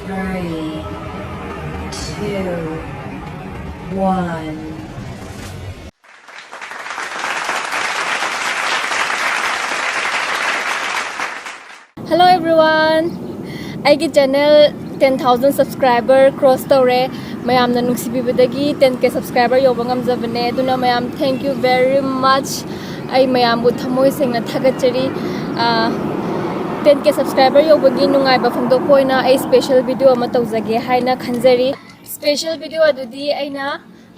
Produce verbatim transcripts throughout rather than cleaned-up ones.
Three, two, one. Hello everyone! ꯑꯩꯒꯤ channel ten thousand subscriber cross ꯇꯧꯔꯦ꯫ ꯃꯌꯥꯝꯅ ꯅꯨꯡꯁꯤꯕꯤꯕꯗꯒꯤ ten K subscriber ꯌꯧꯕ ꯉꯝꯖꯕꯅꯦ꯫ ꯑꯗꯨꯅ ꯃꯌꯥꯝ, thank you very much꯫ ꯑꯩ ꯃꯌꯥꯝꯕꯨ ꯊꯃꯣꯏ ꯁꯦꯡꯅ ꯊꯥꯒꯠꯆꯔꯤ꯫ ꯑꯥ, ten K subscriber ꯌꯧꯕꯒꯤ ꯅꯨꯡꯉꯥꯏꯕ ꯐꯣꯡꯗꯣꯛꯄ ꯑꯣꯏꯅ ꯑꯩ special video ꯑꯃ ꯇꯧꯖꯒꯦ ꯍꯥꯏꯅ ꯈꯟꯖꯔꯤ꯫ Special video ꯑꯗꯨꯗꯤ ꯑꯩꯅ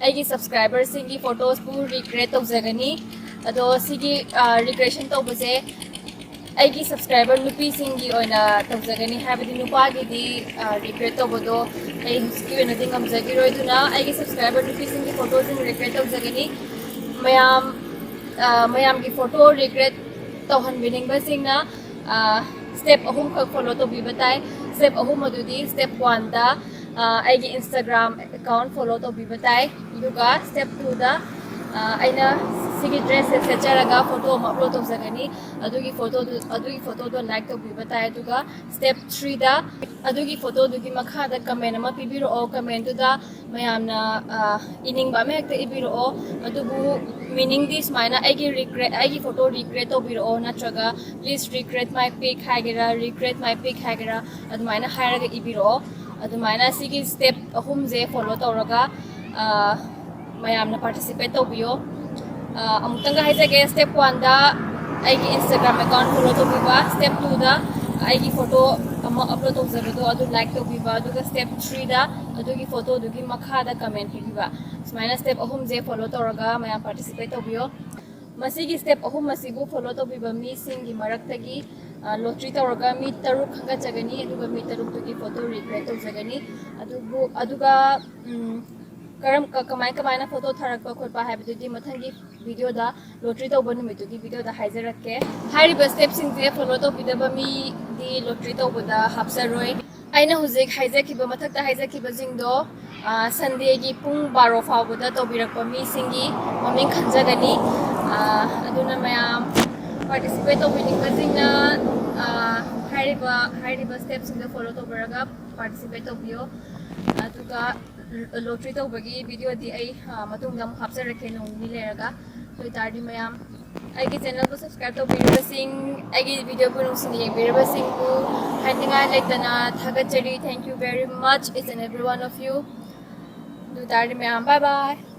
ꯑꯩꯒꯤ subscriberꯁꯤꯡꯒꯤ photos ꯄꯨ recreate ꯇꯧꯖꯒꯅꯤ꯫ ꯑꯗꯣ ꯁꯤꯒꯤ, ꯑꯥ, recreation ꯇꯧꯕꯁꯦ ꯑꯩꯒꯤ subscriber ꯅꯨꯄꯤꯁꯤꯡꯒꯤ ꯑꯣꯏꯅ ꯇꯧꯖꯒꯅꯤ, ꯍꯥꯏꯕꯗꯤ ꯅꯨꯄꯥꯒꯤꯗꯤ, ꯑꯥ, recreate ꯇꯧꯕꯗꯣ ꯑꯩ ꯍꯧꯖꯤꯛꯀꯤ ꯑꯣꯏꯅꯗꯤ ꯉꯝꯖꯈꯤꯔꯣꯏ꯫ ꯑꯗꯨꯅ ꯑꯩꯒꯤ subscriber ꯅꯨꯄꯤꯁꯤꯡꯒꯤ photoꯁꯤꯡ recreate ꯇꯧꯖꯒꯅꯤ꯫ ꯃꯌꯥꯝ, ꯑꯥ, ꯃꯌꯥꯝꯒꯤ photo recreate ꯇꯧꯍꯟꯕꯤꯅꯤꯡꯕꯁꯤꯡꯅ, ꯑꯥ, step ꯑꯍꯨꯝꯈꯛ follow ꯇꯧꯕꯤꯕ ꯇꯥꯏ꯫ Step ꯑꯍꯨꯝ ꯑꯗꯨꯗꯤ, step oneꯗ, ꯑꯥ, ꯑꯩꯒꯤ Instagram account follow ꯇꯧꯕꯤꯕ ꯇꯥꯏ꯫ ꯑꯗꯨꯒ step twoꯗ, ꯑꯥ, ꯑꯩꯅ ꯁꯤꯒꯤ dressꯁꯦ ꯁꯦꯠꯆꯔꯒ photo ꯑꯃ upload ꯇꯧꯖꯒꯅꯤ꯫ ꯑꯗꯨꯒꯤ photoꯗꯨ, ꯑꯗꯨꯒꯤ photoꯗꯣ like ꯇꯧꯕꯤꯕ ꯇꯥꯏ꯫ ꯑꯗꯨꯒ step threeꯗ ꯑꯗꯨꯒꯤ photoꯗꯨꯒꯤ ꯃꯈꯥꯗ comment ꯑꯃ ꯄꯤꯕꯤꯔꯛꯑꯣ꯫ Commentꯗꯨꯗ ꯃꯌꯥꯝꯅ, ꯑꯥ, ꯏꯅꯤꯡꯕ ꯑꯃ ꯍꯦꯛꯇ ꯏꯕꯤꯔꯛꯑꯣ꯫ ꯑꯗꯨꯕꯨ meaningꯗꯤ ꯁꯨꯃꯥꯏꯅ, "ꯑꯩꯒꯤ recreate, ꯑꯩꯒꯤ photo recreate ꯇꯧꯕꯤꯔꯛꯑꯣ" ꯅꯠꯇ꯭ꯔꯒ "Please recreate my pic" ꯍꯥꯏꯒꯦꯔꯥ, "Regret my pic" ꯍꯥꯏꯒꯦꯔꯥ, ꯑꯗꯨꯃꯥꯏꯅ ꯍꯥꯏꯔꯒ ꯏꯕꯤꯔꯛꯑꯣ꯫ ꯑꯗꯨꯃꯥꯏꯅ ꯁꯤꯒꯤ step ꯑꯍꯨꯝꯁꯦ follow ꯇꯧꯔꯒ, ꯑꯥ, ꯃꯌꯥꯝꯅ participate ꯇꯧꯕꯤꯌꯣ꯫ ꯑꯥ, ꯑꯃꯨꯛꯇꯪꯒ ꯍꯥꯏꯖꯒꯦ, step oneꯗ ꯑꯩꯒꯤ Instagram account follow ꯇꯧꯕꯤꯕ, step twoꯗ ꯑꯩꯒꯤ photo ꯑꯃ upload ꯇꯧꯖꯕꯗꯣ ꯑꯗꯨ like ꯇꯧꯕꯤꯕ, ꯑꯗꯨꯒ step threeꯗ ꯑꯗꯨꯒꯤ photoꯗꯨꯒꯤ ꯃꯈꯥꯗ comment ꯄꯤꯕꯤꯕ꯫ ꯁꯨꯃꯥꯏꯅ step ꯑꯍꯨꯝꯁꯦ follow ꯇꯧꯔꯒ ꯃꯌꯥꯝ participate ꯇꯧꯕꯤꯌꯣ꯫ ꯃꯁꯤꯒꯤ step ꯑꯍꯨꯝ ꯑꯁꯤꯕꯨ follow ꯇꯧꯕꯤꯕ ꯃꯤꯁꯤꯡꯒꯤ ꯃꯔꯛꯇꯒꯤ, ꯑ, lottery ꯇꯧꯔꯒ ꯃꯤ ꯇꯔꯨꯛ ꯈꯟꯒꯠꯆꯒꯅꯤ, ꯑꯗꯨꯒ ꯃꯤ ꯇꯔꯨꯛꯇꯨꯒꯤ photo recreate ꯇꯧꯖꯒꯅꯤ꯫ ꯑꯗꯨꯕꯨ, ꯑꯗꯨꯒ, ꯎꯝ, ꯀꯔꯝ, ꯀ-, ꯀꯃꯥꯏ ꯀꯃꯥꯏꯅ photo ꯊꯥꯔꯛꯄ ꯈꯣꯠꯄ ꯍꯥꯏꯕꯗꯨꯗꯤ ꯃꯊꯪꯒꯤ videoꯗ, lottery ꯇꯧꯕ ꯅꯨꯃꯤꯠꯇꯨꯒꯤ videoꯗ ꯍꯥꯏꯖꯔꯛꯀꯦ꯫ ꯍꯥꯏꯔꯤꯕ stepꯁꯤꯡꯁꯦ follow ꯇꯧꯕꯤꯗꯕ ꯃꯤꯗꯤ lottery ꯇꯧꯕꯗ ꯍꯥꯞꯆꯔꯣꯏ꯫ ꯑꯩꯅ ꯍꯧꯖꯤꯛ ꯍꯥꯏꯖꯈꯤꯕ, ꯃꯊꯛꯇ ꯍꯥꯏꯖꯈꯤꯕꯁꯤꯡꯗꯣ, ꯑ, Sundayꯒꯤ ꯄꯨꯡ ꯕꯥꯔꯣ ꯐꯥꯎꯕꯗ ꯇꯧꯕꯤꯔꯛꯄ ꯃꯤꯁꯤꯡꯒꯤ ꯃꯃꯤꯡ ꯈꯟꯖꯒꯅꯤ꯫ ꯑ, ꯑꯗꯨꯅ ꯃꯌꯥꯝ participate ꯇꯧꯕꯤꯅꯤꯡꯕꯁꯤꯡꯅ, ꯑ, ꯍꯥꯏꯔꯤꯕ, ꯍꯥꯏꯔꯤꯕ stepꯁꯤꯡꯗꯣ follow ꯇꯧꯕꯤꯔꯒ ꯄꯥꯔꯇꯤꯁꯤꯄꯦꯠ ꯇꯧꯕꯤꯌꯣ꯫ ꯑꯗꯨꯒ ꯂꯣꯇ꯭ꯔꯤ ꯇꯧꯕꯒꯤ ꯚꯤꯗꯤꯑꯣꯗꯤ ꯑꯩ ꯑ, ꯃꯇꯨꯡꯗ ꯑꯃꯨꯛ ꯍꯥꯞꯆꯔꯛꯀꯦ ꯅꯣꯡ ꯅꯤꯅꯤ ꯂꯩꯔꯒ꯫ ꯑꯗꯨ ꯑꯣꯏꯇꯥꯔꯗꯤ ꯃꯌꯥꯝ ꯑꯩꯒꯤ ꯆꯦꯅꯦꯜꯕꯨ ꯁꯕꯁꯀ꯭ꯔꯥꯏꯕ ꯇꯧꯕꯤꯔꯤꯕꯁꯤꯡ, ꯑꯩꯒꯤ ꯚꯤꯗꯤꯑꯣꯕꯨ ꯅꯨꯡꯁꯤꯅ ꯌꯦꯡꯕꯤꯔꯤꯕꯁꯤꯡꯕꯨ ꯍꯥꯏꯅꯤꯡꯉꯥꯏ ꯂꯩꯇꯅ ꯊꯥꯒꯠꯆꯔꯤ꯫ Thank you very much, each and every one of you. ꯑꯗꯨ ꯑꯣꯏꯇꯥꯔꯗꯤ ꯃꯌꯥꯝ bye bye꯫